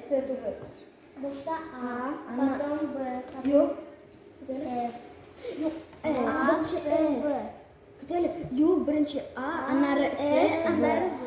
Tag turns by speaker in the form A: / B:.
A: С түгел.
B: Башта А,
A: Ана-
B: потом Б, потом
A: Юк.
B: С.
A: Юк,
B: А,
A: беренче
B: С,
A: С.
B: В.
A: Көтәле. Юк, беренче А, аннары С,
B: С, аннары В.